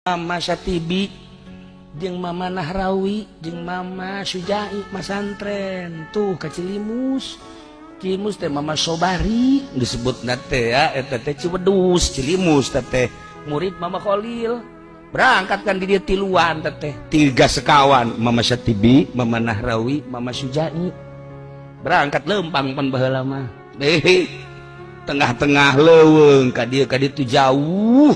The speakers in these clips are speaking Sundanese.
Mama Satibi jeung Mama Nahrawi jeung Mama Sujai masantren tuh ka Cilimus. Cilimus teh Mama Sobari disebut teh ya, eta teh Ciwedus Cilimus teh murid Mama Khalil. Berangkat kan di dia tiluan teh, tiga sekawan, Mama Satibi, Mama Nahrawi, Mama Sujai, berangkat lempang pan baheula mah. Tengah-tengah leuweung ka dieu ka ditu jauh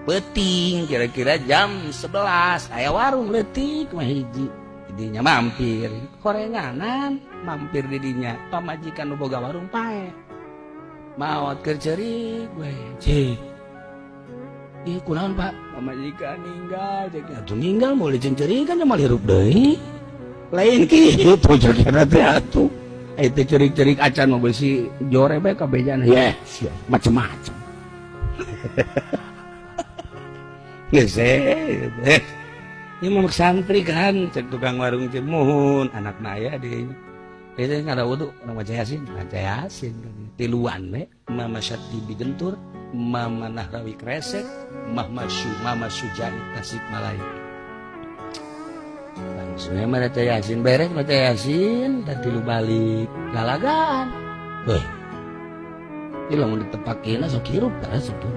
peting, kira-kira jam 11, aya warung leutik mah hiji didinya, mampir korenganan, mampir didinya. Pamajikan nu boga warung pae, maot keur ceurik we. Cik, ih, kunaon, Pak? Pamajikan ninggal, cek. Atuh ninggal moal dicencerikan, moal hirup deui. Lain kitu cek teh atuh. Itu cerik-cerik acan mah besi jore bae kabejana ye, macem-macem. Geus eh. Ini mau santri kan, cek tukang warung, cek, muhun anak naya di itu nggak ada wudu, orang baca Yasin, baca Yasin tiluan we. Mama Syatibi Gentur, Mama Nahrawi Kresek, Mama Sujani Tasikmalaya. Langsung baca Yasin, beres baca Yasin dan tilu balik lalagaan. Weh, ini lamun ditepakin sok hirup kan, sok hirup.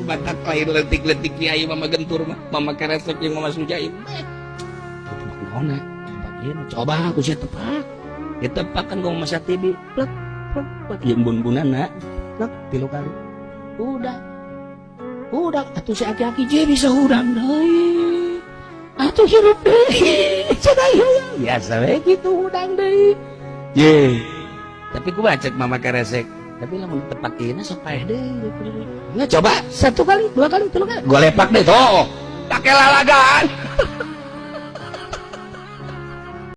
Batak lain letik-letik kiai Mama Gentur mah, Mama Keresek jeung Mama Sujai. Tepak naon tepakin? Coba aku sih tepak. Ditepak kan gua Mama Satibi, plek plek plek, ieu embun-embunana, plek tilu kali. Udah atuh si aki-aki je bisa hudang deui. Atuh hirup deui. Cenah biasa we kitu hudang deui. Ye. Tapi ku cek Mama Keresek, tapi lamun tepakin sok paeh deui. Nggak, coba satu kali, dua kali, tiga kali. Gue lepak deh tuh. Pakai lalagan.